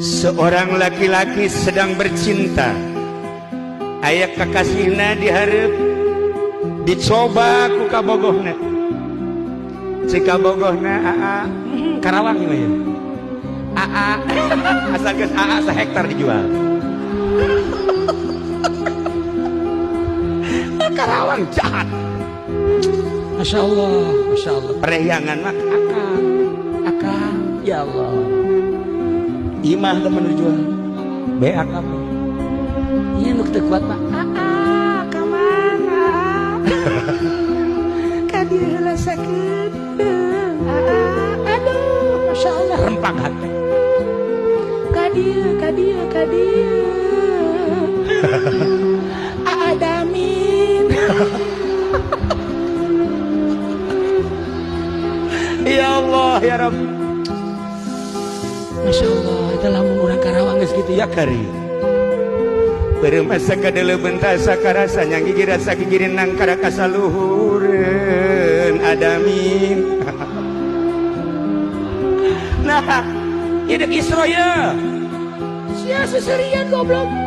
Seorang laki-laki sedang bercinta, aya kakasihna dihareup, dicoba ku kabogohna. Cik kabogohna, "Aa, Karawang ieu ya. Aa, asal geus aa sahektar dijual." Karawang jahat. Masya Allah, Masya Allah. Perehyangan mah akang, akang, ya Allah. Imah temen dijual. Beak apa? Iya nu teu kuat mah. Aa, ka mana? Ka dieu heula sakedeung. Aa, aduh, Masya Allah, rempak hati. Ka dieu, ka dieu, ka dieu. Aa Damin. Ya Allah, ya Rabb. Masya Allah, itu lamun urang Karawang geus kitu ya kari. Beureum asa kadeuleu bentasa karasa nyang gigi rasa gigireun nangkara kasaluhureun adamin. Nah, ieu deuk Isra ye. Sia seserian goblok.